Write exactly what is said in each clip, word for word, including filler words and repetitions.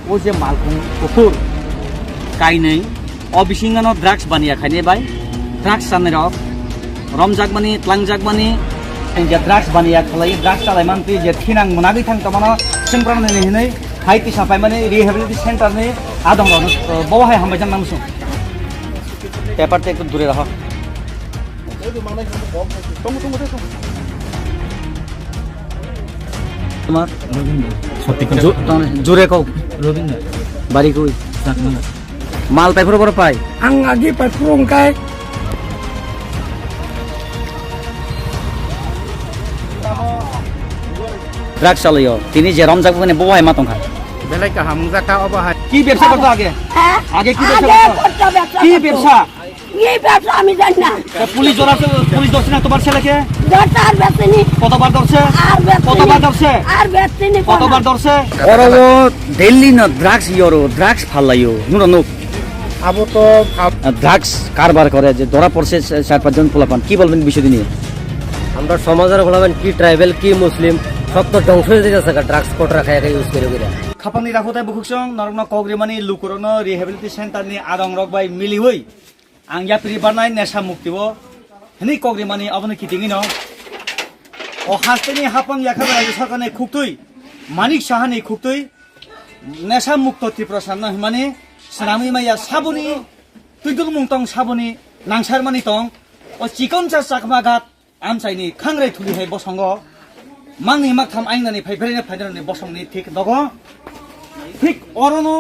O je malkhung kuphur kainwi, o bisingono drugs baniya khainai bai, drugs chanai rok romjakmani, tlangjakmani, je drugs baniya khlai, drugs chalai mantwi je thinang mwnagwi thang tongmano, chwng prano ni hinwi hai tisa paimani rehabilitation center ni adong rok, uh, bo hai hambai jak nang sung. Paper te ekdom dure raho. তোমার? সত্যি করে। জো-, জোরে কও। রবীন্দ্র। বাড়ি কই? চাকমা। মাল পাইফোর বড় পাই? Ang agi paipurung kai. Drugs chalaio. Tini je romjak bwkhani bo hai ma tongkha. Belai kaham wngjakha obo hai. কি ব্যবসা করতো আগে? হ্যাঁ? আগে কি ব্যবসা আগে করতো? করতো ব্যবসা কি করতো। ব্যবসা? এই ব্যবসা আমি জানি না। তা পুলিশ ধরার, পুলিশ ধরছে না তোমার ছেলেকে? ধরছে আর বেচেনি। কতবার ধরছে? আর বেচেনি। কতবার ধরছে? আর বেচেনি কোনো। কতবার ধরছে? Oro o Delhi no drugs yoro, drugs phallaio, nuro nuk. Abo to ab- Drugs karbar kore je dora porse char panch jon pulapan. Ki bolben bishoy niye? Amra somajor pulapan ki tribal ki Muslim sob to dongso oi jai jasa drugs kotra khaya khe use kore kore. Khapangni rakhutai bukhuksong norokno kogrimani lukurokno rehabilitation center ni adong rok bai miliwi. Ang yapri barnai nesha mukti o hwnwi kok rimani abono kitingino. O hasteni hapang yakha bai rajya sarkarni khuktwi, Manik Sahani khuktwi, nesha mukto Tripura sanna hwnmani swnamwi maya saboni, twidulmung tong saboni, nangsarmani tong, o chikonsa Chakma Ghat, Amchaini khangrai thuli hai bosongo mangni maktham aingnani phaiphraina phainani bosongni thik dogo. Thik orono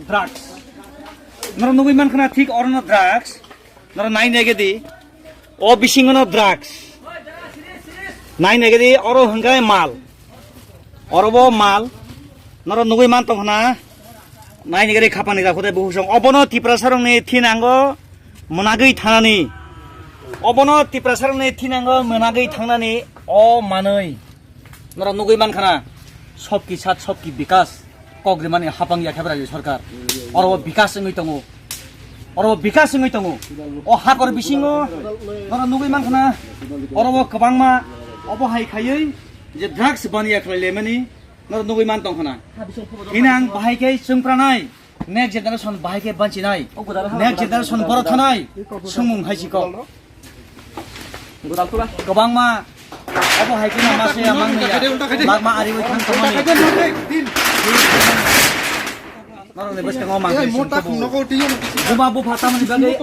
drugs. Norok nugui mankha na thik orono drugs. Norok nai naigedi. O bisingono drugs. Nai naigedi oro hwnkhe mal. Orobo mal. Norok nugui man tongkha na. Naini gari khapani da khutai bukhuk song. Obono Tiprasarokni thinango mwnagwi thanani. Obono Tiprasarokni thinango mwnagwi thangnani o manwi. Norok nugui mankha na, sobki sat sobki bikas. Kok rimani hapang ya khe bwrajwi sarkar. Oro bikas wngwi tongo. Oro bikas wngwi tongo. O hakor bisingo norok nugui mankha na, oro kwbangma obo hai khaiwi je drugs baniya khlai lemani. Norok nugui man tong khna. Hino ang bahai khe chwng pranai. Next generation bahai khe banchinai. Next generation borok thanai. Sumung hai si kok. Kwbangma abo hai khe ma se amang ni ya. Magma ari wi thang tongmani. Norok ni bwskango mang khe sung tubu. Buma bupha tamni bagwi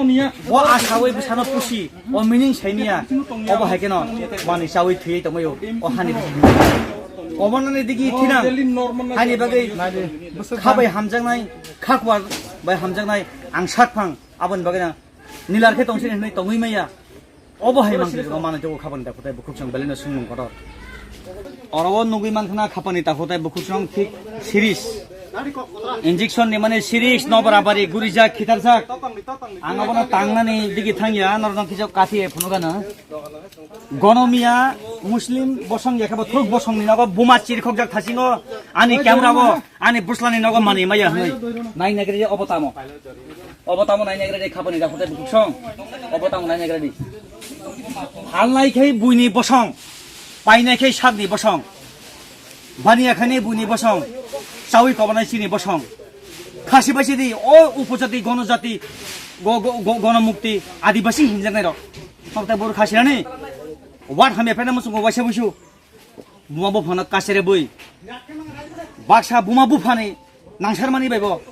bo asawi bwsano pusi. O meaning saimia, obo hai kheno manwi chawi thwiwi tongmio, o hani bagwi. Omonani digi thinang, hani bagwi kha bai hamjaknai, kha kuar bai hamjaknai, ang sak phang, aboni bagwi na nilar khe tongsi hinwi tongwi maya. Obo hai mangsi o manwi tei o khabani da kutai bukhuk chwng belai no sumung kotor. Oro o nugwi mankha na khapani takhuk tei bukhuk chwng thik series. Injection ni mane series no barabari gurijak khitarjak. Ang abono tangnani digi thangya norno kisa kathi phunukana. Gonomia Muslim bosong yakha bo thuk bosong ni nogo buma chirikhokjak thasingo ani camera bo ani bwslani nogo mani maya hwnwi. Nai nagri obo tamo. Obo tamo nai nagri khapani da khotai bukhuk song. Obo tamo nai nagri. Halnai khai buini bosong. Painai khe sakni bosong, baniya khainai buini bosong, chawi kobanai chini bosong. Khasi bai sidi o upojati, gonojati, go-, go-, go-, gonomukti, adibasi hinjaknai rok. Tokte boro khasi rani. Wat hamya phaina muchungo waisa busu. Buma buphano kasere bui. Baksa buma buphani nangsarmani baibo,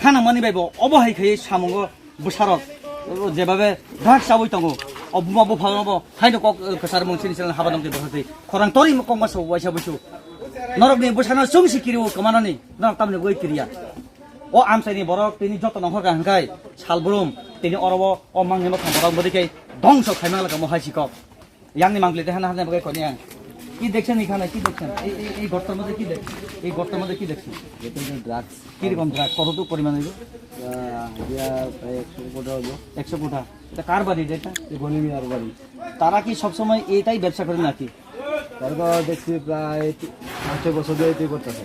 khanamani baibo, obo hai khai samungo bwsarok, o jebabe dak chawi tongo, o buma buphano bo haino kok, eh, kwchar mung sini sini haba nongtwi bwsatwi khorang tori mo kokma so waisa busu. Norokni bwsano chwng si kiriwo kwmanani, norok tamni bwgwi kiriya. O amchaini borok tini joto nongkhor ka hwnkhai salbrum tini oro o, o mangni mothang borok bwdwi khe dongso khaimang laka mo hai si kok. Yangni mangpili te hana hana bagai koni ang. কি দেখছেন এখানে? কি দেখছেন? এই, এই, এই গর্তের মধ্যে কি দেখছেন? এই গর্তের মধ্যে কি দেখছেন? এটা হচ্ছে ড্রাগস। কি রকম ড্রাগস? কতটুকু পরিমাণ হইব? আহ, ইয়া, প্রায় একশো কোটা হইব। একশো কোটা। এটা কার বাড়ি এটা? এই গনি মিয়ার বাড়ি। তারা কি সবসময় এটাই ব্যবসা করে নাকি? তারা তো দেখছি প্রায় তি-, পাঁচ ছয় বছর ধরে এটাই করতেছে।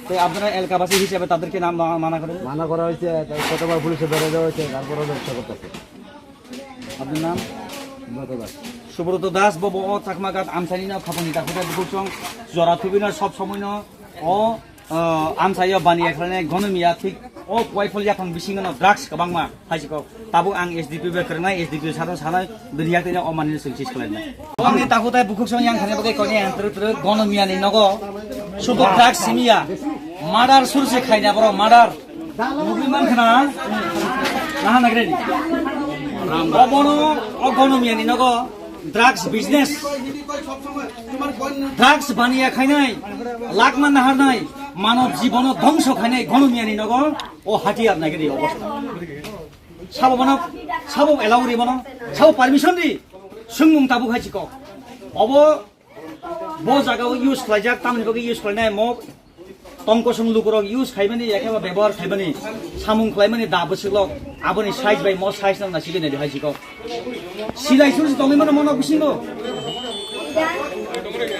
তো আপনারা এলাকাবাসী হিসেবে তাদেরকে না মা-, মানা করেন? মানা করা হয়েছে, তাই কতবার পুলিশে ধরে দেওয়া হয়েছে, তারপরেও ব্যবসা করতেছে। আপনার নাম? সুব্রত দাস। সুব্রত Das, bobo o Chakma Ghat amchaini no khapangni dakhutai bukhuk chwng jora thubino sob somoino o O, amchaio baniya khlainai gonomia thik o Koiphol yaphang bisingo no drugs kwbangma phaisiko. Tabuk ang S D P O bai kwrwngnai, S D P O sano sanai, bini yak tino o manwino chwng sis khlainai. Bangni takhuk tai bukhuk song yang thani bagwi koine ang twrwk twrwk gonomia ni nogo. Subo drugs simiya. Murder surse khaina borok murder. Nugwi mankha na? Naha nagre ni. Obono o gonomia ni nogo. Drugs business, drugs baniya khainai, lakh man naharnai, manob jibono dhongso khainai gonomia ni nogo o hatiyar nai gidi obostha. Sabo bono, sabo allow ri bono, sabo permission ri, sungmung tabuk hai chiko. Obo bo jaga o use khlaijak, tamni bagwi use khlainai mo Tongkosong lukurok use khaimani, yakhe ba bebohar khaimani, samung khlaimani da bwswklok, aboni size bai mo size no nasigwi naidi hai sikok. Silai suri tongwi mano mono bisingo.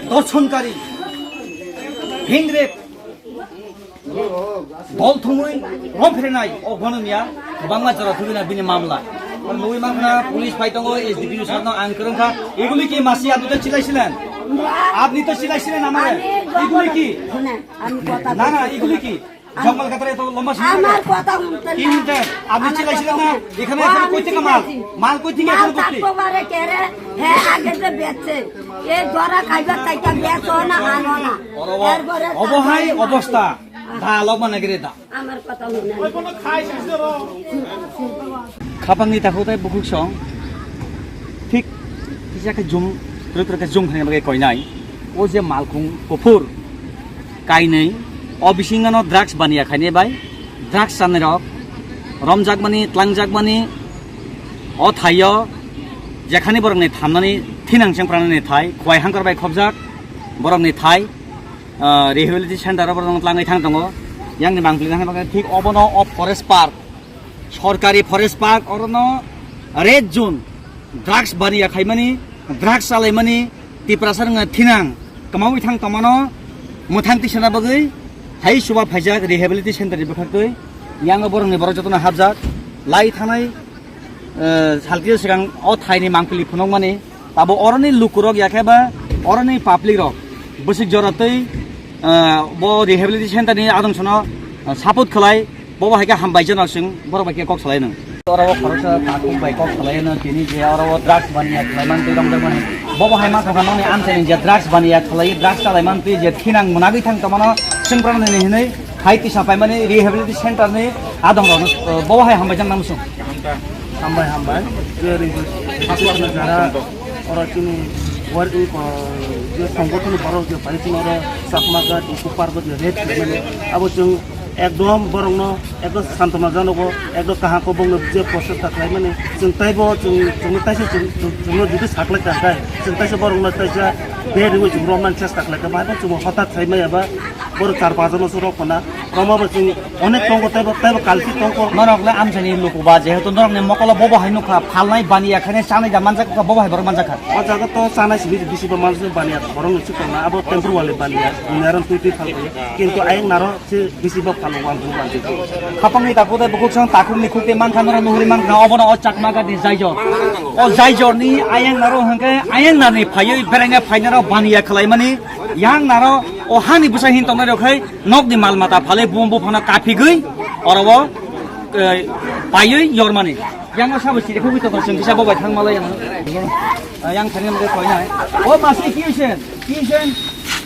Dorsonkari, hingrep, dol thumui, rom phrenai, o gonomia, kwbangma jora thugwi na bini mamla. Nugwi mankha police phai tongo, S D P O sir no ang kwrwngkha, iguli ki masi adute chilai silen. Apni to chilai silen amare, iguli ki? আমি কথা না, না, বলতে এগুলি কি? আমি জঙ্গল কাটারে তো লম্বা সময় আমার লাগে। কথা শুনতেন কি না। শুনতেন? আপনি আমার চিল্লাইছিলেন কথা না? শুনতেন। এখানে ও, এখন আমি কই থেকে মাল? চিল্লাইছি। মাল কই থেকে মাল এখন করতে? থাকতে পারে কে রে? হ্যাঁ, আগে যে বেচছে। এই ধরা খাইবার তাইটা বেচো না, আনো না। অবহাই অবস্থা। দা লম্বা নাগরে দা। আমার কথা শুনতেন। Khapangni takhuk tai bukhuk song thik kisa khe jum twrwk twrwk khe jum khaina bagwi koinai. O je malkhung kuphur kainwi o bisingano drugs baniya khainai bai drugs chanai rok romjakmani tlangjakmani o thaio jekhani borokni thamnani thinang chengpranani thai khwai hangkar bai khobjak borokni thai ah, rehabilitation center o borok tlangwi thang tongo. Yang ni mangpili thang thik obono o forest park, sorkari forest park orono red zone, drugs baniya khaimani, drugs chalaimani, Tiprasa wngna thinang kwmawi thang tongmano mwthang tisana bagwi hai chuba phaijak rehabilitation center ni bwkhaktwi. Yang o borokni borok jotono hapjak lai thanai eh, salkhe swkang o thaini mangpili phunukmani, tabo oroni lukurok yakhe ba oroni public rok bwswk jora twi, eh, bo rehabilitation center ni adong sono, eh, support khlai, bobo hai khe hambai jano chwng borok bai khe kok salai nang. Oro o khoroksa takhuk bai kok salai no tini je oro o drugs baniya khlai man twi romjak mani. Bobo hai ma thokha noni amchaini je drugs baniya khlai drugs chalai man twi je thinang mwnagwi thang tongmano chwng prano ni hinwi hai tisa paimani rehabilitation center ni adong rok no, eh, bobo hai hambai jang nang sung. Hambai, hambai. Je ri-, jara oro chini war-, uh, je songgothon borok je pai chini oro Chakma ga, Duku Pargo je rape khlaimani. Abo chwng ekdom borokno ekdom santona janogo, ekdom kaham kobongno je prochesta khlaimani. Chwng taibo chwng, chwngno taisa chwng, chwng, chwngno jodi saklai kha khe, chwng taisa borokno taisa bed rwi chwng romnani chesta khlai kha. Bahai chwng hotat sai maya ba borok char panch jono se rok khna. Roma bo chwng onek tongo, teibo, teibo kalsi tongo. Norok le amchaini luku ba, jehetu norokni mokolo bobo hai nukha, phalnai baniya khainai chanai da manjak kha, bobo hai borok manjak kha. O jaga to chanai simi bisi bo manjak baniya, borok ni chukon na, abo temporary baniya, dunia ron twi twi phal khayo. Kintu ayang naro se bisi bo phal wang bu manjak. Khapangni takhuk tei bukhuk song takhukni khuk tei mankha norok nuhuri mankha, obono o Chakma ga ni Jaijor. O Jaijor ni ayang naro hwnkhe ayang narni phaiwi beraina phainaro baniya khlaimani, yang naro o hani bwsa hin tongnai rok hai Nokni mal mata phalwi bumung buphano kaphigwi oro o, eh, paiwi yormani. Yang o sabo chiri khogwi tongkha, chwng kisa bo bai thang malai yang. Eh, yang thani mungkhe koinai. O masi ki hoisen? Ki hoisen?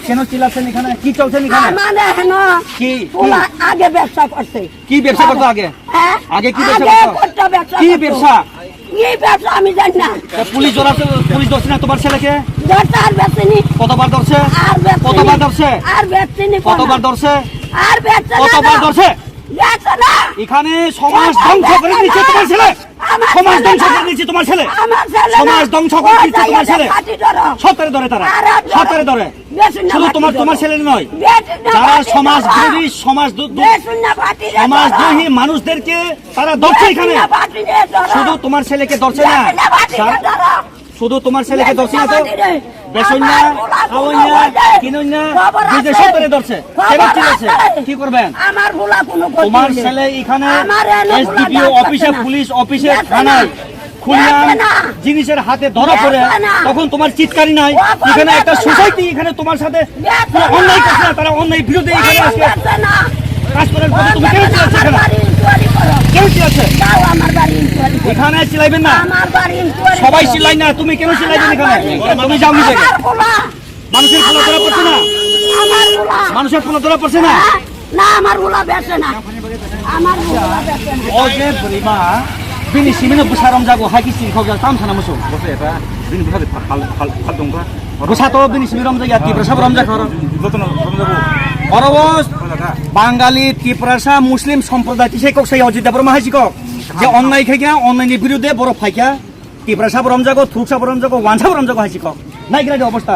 Keno chila sen ekhane? Ki cholsen ekhane? Amane heno. Ki? Pula age ব্যবসা করছে। কি ব্যবসা করতো আগে? হ্যাঁ? আগে কি ব্যবসা আগে করতো? করতো ব্যবসা কি করতো। ব্যবসা? কি ব্যবসা আমি জানি না। তা পুলিশ ধরাছে, পুলিশ ধরছে না তোমার ছেলেকে? ধরছে আর বেচেনি। কতবার ধরছে? আর বেচেনি। কতবার ধরছে? আর বেচেনি কোনো। কতবার ধরছে? আর বেচে না কতবার তো। ধরছে? বেচে না। এখানে সমাজ ধ্বংস করে দিচ্ছে তোমার ছেলে। আমার সমাজ ছেলে ধ্বংস না। করে দিচ্ছে তোমার ছেলে। আমার ছেলে না। সমাজ ধ্বংস করে দিচ্ছে তোমার ছেলে। ওই জায়গায় ফাঁসি ধরো। সব তারে ধরে তারা। আর আর ধরো। সব তারে ধরে। বেচে না শুধু তোমার, ফাঁসি তোমার ধরো। ছেলে নয়। বেচে না যারা ফাঁসি সমাজ ধরো। বিরোধী, সমাজ দু-, দু-, বেচে না ফাঁসি ধরো। সমাজদ্রোহী মানুষদেরকে তারা ধরছে এখানে। বেচে না ফাঁসি ধরো। শুধু তোমার ছেলেকে ধরছে না। বেচে না ফাঁসি যারা ধরো। শুধু তোমার ছেলেকে ধরছে না তো। বেসইন্যা, খাওয়াইন্যা, কিনইন্যা, বিদেশ সব করে ধরছে। কেন ঠিক আছে? কি করবেন? আমার ভুলা কোনো ক্ষতি তোমার নেই। ছেলে এখানে আমার এনে ভুলা এসডিপিও নাই। অফিসে, পুলিশ অফিসে, থানায় করলাম, জিনিসের হাতে ধরা পড়ে, তখন তোমার চিৎকারই নাই। এখানে একটা সোসাইটি, এখানে তোমার সাথে অন্যায় করছে না, তারা অন্যায় বিরুদ্ধে এখানে আজকে কাজ করার পরে তুমি কেন চিল্লাচ্ছ এখানে? কেন চিল্লাচ্ছে? এখানে চিল্লাইবেন না। সবাই চিল্লাই না, তুমি কেন চিল্লাইবেন এখানে? তুমি যাও নিজে। মানুষের পোলা ধরা পড়ছে না? আমার পোলা। মানুষের পোলা ধরা পড়ছে না? হ্যাঁ? না, আমার পোলা বেচে না। আমার পোলা বেচে না। O je bwrwima, bini simino bwsa romjago, hai khe chirikhokjak, tam sana muchung. Bwsa eta, bini bwsa de phal, phal, phal tongkha. Bwsa to bini simi romjakya, Tiprasa bo romjakha oro. Jotono romjago. Oro o Bangali, Tiprasa, Muslim somprodai tisai kok sai Ajit Debbarma hai si kok. Je onnai khaikha, onnaini birudhe borok phaikha. Tiprasa bo romjago, Thuruksa bo romjago, Wansa bo romjago hai si kok. Naigra de obostha.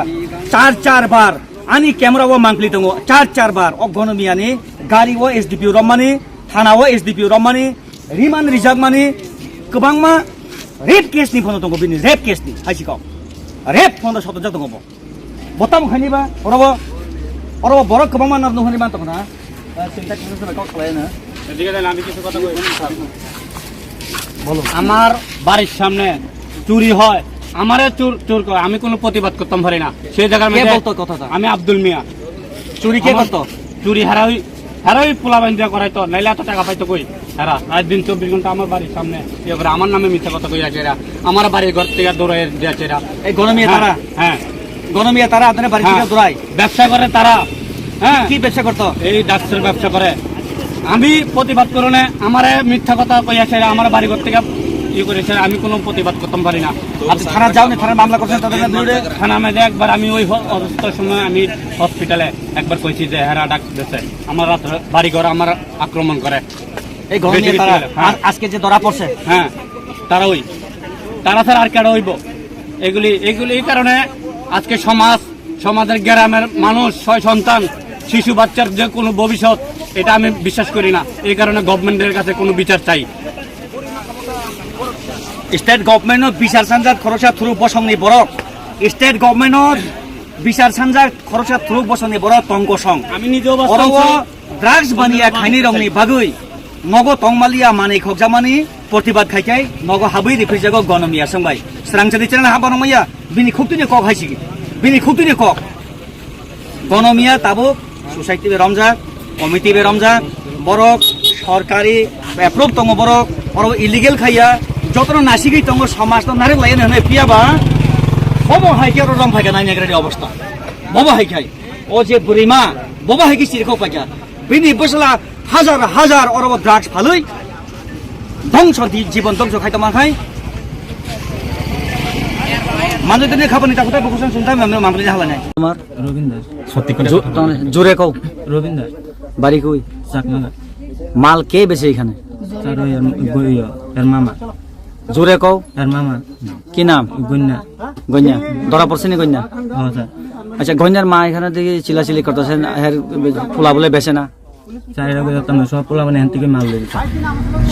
Char char bar. Ani camera o mangpli tongo. Char char bar. O Gonomiyani gari o S D P O romani, thana o S D P O romani, riman rijakmani, kwbangma rape case ni phono tongo bini, rape case ni hai si kok. Rape phono soto jak tongo bo. Bo tamo khaini ba, oro bo, oro bo borok kwbangma nang nukmani man tongkha na. এদিকে দেন, আমি কিছু কথা বলি। আমার বাড়ির সামনে চুরি হয়, আমারে চোর, চোর করে, আমি কোনো প্রতিবাদ করতাম পারি না। সেই জায়গার কে মধ্যে বলতো কথাটা? আমি আব্দুল মিয়া। চুরি কে আমার করতো? চুরি হারা ওই, হারা ওই পোলা বাইন্দা করাইতো, নাইলে এত টাকা পাইতো কই? হারা রাত দিন চব্বিশ ঘন্টা আমার বাড়ির সামনে ইয়ে করে, আমার নামে মিথ্যা কথা কই আছে এরা, আমার বাড়ির ঘর থেকে দৌড়াই দিয়েছে এরা। এই গরমিয়া হ্যাঁ, তারা? হ্যাঁ। গরমিয়া তারা আপনার বাড়ি হ্যাঁ। থেকে দৌড়ায়? ব্যবসা করে তারা। হ্যাঁ। কি ব্যবসা করতো? এই ড্রাগসের ব্যবসা করে। আমি প্রতিবাদ করনে আমারে মিথ্যা কথা কইয়াছে, আমার বাড়ি ঘর থেকে ইয়ে করেছে, আমি কোনো প্রতিবাদ করতাম পারি না। আপনি থানা যাওনি, থানার মামলা করছেন তাদের বিরুদ্ধে? থানা মধ্যে একবার আমি ওই হ-, অসুস্থ সময় আমি হসপিটালে একবার কইছি যে হেরা ডাক দিছে, আমার রাত বাড়ি ঘর আমার আক্রমণ করে। এই গরমিয়া তারা হ্যাঁ। আ-, আজকে যে ধরা পড়ছে? হ্যাঁ, তারা ওই, তারা ছাড়া আর কেডা হইব? এগুলি, এগুলি এই কারণে আজকে সমাজ, সমাজের গ্রামের মানুষ, ছয় সন্তান, শিশু বাচ্চার যে কোনো ভবিষ্যৎ, এটা আমি বিশ্বাস করি না। এই কারণে গভর্নমেন্টের কাছে কোনো বিচার চাই। State government no bisar sanjak khoroksa thuru bosongni borok. State government no bisar sanjak khoroksa thuru bosongni borok tongkosong. আমি নিজেও বাস্তব oro o drugs baniya khaini rokni bagwi nogo tongmaliya manwi khokjakmani protibad khaikhai nogo habwi riphijago Gonomia songbai. Srangchari channel haba nongmaya bini khuktwini kok haisigi. Bini khuktwini kok. Gonomia tabuk society bai romjak, committee bai romjak, borok sorkari approve tongo borok, oro illegal khaiya, jotono nasigwi tongo somajno narwk laiyani hwnwi phiyaba, bobo hai khe oro romphai kha nainaigrani obostha. Bobo hai khai, o je bwrwima, bobo hai khe chirikhok paikha. Bini bwsla hajar hajar oro drugs phalwi dongso di, jibon dongso khai tongma khai. Manjotini khapani takhwtai bukusan sungtai mamre mamre halane. Tomar? Robin Das. Sottik kore jo-, kotha bolo. Jore kok? Robin Das. Bari koi? Chakma. Mal ke bese ekhane? Sir, oi, er, goi, er mama. Jore kok? Er mama. Ki nam? Gonya. Gonya. Dora porseni Gonya? Oh, sir. Acha, Gonyar ma ekhane degi chila chili kortosen, her pula bole bese na? Sir, era goi tamne sob pula bole hentike mal loi.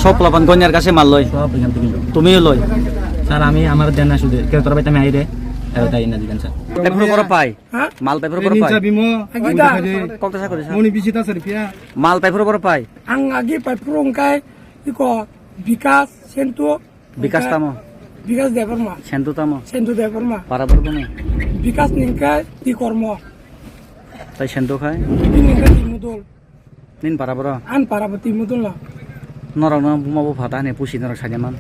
Sob pula ban Gonyar kase mal loi? Sob ekhane. Tumiyo loi? Sir, ami amar dena sude. Keu tora baita mai re. Era dai na digan, sir. Tepro koro pai? Ha? Mal tepro koro pai? Ini jabi mo. Agita. Kok ta sakori sa? Moni bisi ta sar pia. Mal tepro koro pai? Ang agi pai purung kai iko Bikas Sentu. Bikas tamo? Bikas Debbarma. Sentu tamo? Sentu Debbarma. Para borbo ni? Bikas ningkai ti kormo. Tai Sentu khai? Ti ningkai ti mudul. Nin para boro? An para bo ti mudul no. Norok no buma bo phata hane pusi norok sajaman.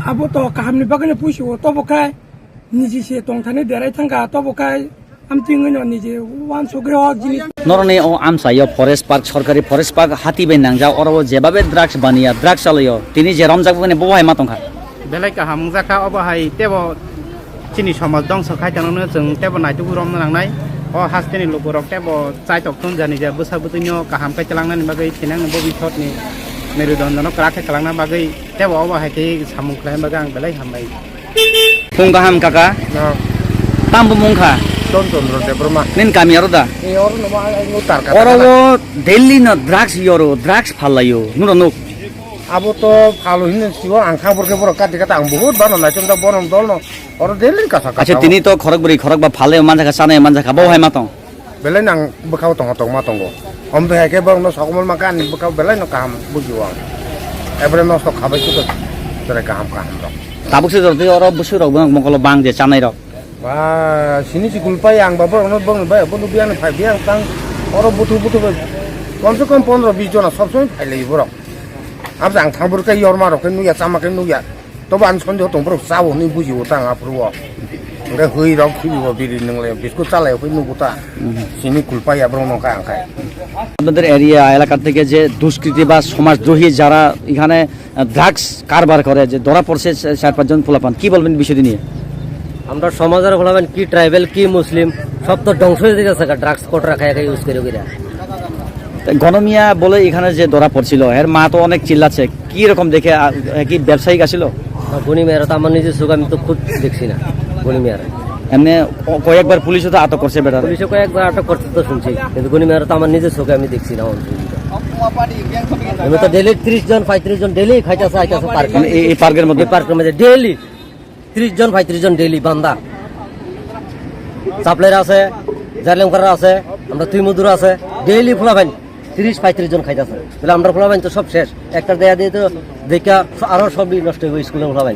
Abo to kaham ni bagwi no pusi o to bo khai. Niji se tongthani derai thangkha, tobo khai amtwingwi no niji uansugwi o jinis. Norokni o amchaio forest park, sorkari forest park hati bai nangjak, oro o jebabe drugs baniya, drugs chalaio, tini je romjak bwkhani bo hai ma tongkha. Belai kaham wngjakha, obo hai tebo chini somaj dongso khai tongno chwng tebo naitugwi romna nangnai. O hasteni lukurok tebo chaitok thun jani je bwsa bwtwino kaham khai twlangnani bagwi thinangni bobisotni merudondo no kwrak khe kwlangna bagwi tebo obo hai tei samung khlaina bagwi ang belai hambai. Phung kaham kaka. No. Tam bumung kha. Ton Chandra Debbarma. Nin kami aro da. Ni oro no ma ai no tar kata. Oro o daily no drugs yoro, drugs phalayo. Nuro nuk. Abo to phalo hinne sibo ang kha borke borok kati kata ang bahut bano naichom da bono dol no. Oro daily kasa kasa. Acha tini to khorok bri khorok ba phale manjakha, chane manjakha, bo hai matong. Belai nang bwkhao tongo tongma tongo. Om de hai khe borokno sokomor mankha ani bwkhao belai no kaham bugio ang. Ebore nosto khabai khe to. Tere kaham kaham rok. Tabuk se jor twi oro bwswk rok bo mokolo bang je chanai rok. Ba, sini si gulpai ang ba borok no bong bai bo nubi ang phai bi ang tang oro butu butu bai. Kom se kom pondro bis jona sob somoi phai lai borok. Ab jang thang bor kai yor ma rok kai nuya chama kai nuya. Tobo ang sonjo tong borok chao ni buji o tang apru o. Nge hui rok khui bo biri nang le biskut chalai hui nugu ta. Sini gulpai ya borok no ka ang kai. আপনাদের এরিয়া এলাকা থেকে যে দুষ্কৃতি বা সমাজদ্রোহী যারা এখানে ড্রাগস কারবার করে, যে ধরা পড়ছে চা- চার পাঁচজন পোলাপান, কি বলবেন বিষয়টি নিয়ে? আমরা সমাজের বলবেন কি ট্রাইবেল কি মুসলিম, সব তো ধ্বংস হয়ে গেছে ড্রাগস কোটরা খাই খাই ইউজ করে করে। তো গণমিয়া বলে এখানে যে ধরা পড়ছিল, এর মা তো অনেক চিল্লাচ্ছে, কি রকম দেখে? আ, এ কি ব্যবসায়িক আসিল? না, গনি মেয়েরা তো আমার নিজের চোখে আমি তো খুদ দেখছি না। গনি মেয়েরা এমনি ক- কয়েকবার পুলিশও তো আটক করছে বেটার। পুলিশে কয়েকবার আটক করতে তো শুনছি, কিন্তু গনি মেয়েরা তো আমার নিজের চোখে আমি দেখছি না অন্তত। আমি তো ডেলি ত্রিশ জন পঁয়ত্রিশ জন ডেলি খাইতেছে আইতেছে পার্কে। মানে এই এই পার্কের মধ্যে? এই পার্কের মধ্যে ডেলি ত্রিশ জন পঁয়ত্রিশ জন ডেলি বান্দা। চাপলের আছে, জালেমকার আছে, আমরা তুই মধুর আছে, ডেলি ফুলা ভাই ত্রিশ পঁয়ত্রিশ জন খাইতেছে। তাহলে আমরা ফুলা ভাই তো সব শেষ। একটা দেয়া দিয়ে তো দেখা আরো সবই নষ্ট হইব স্কুলের ফুলা ভাই।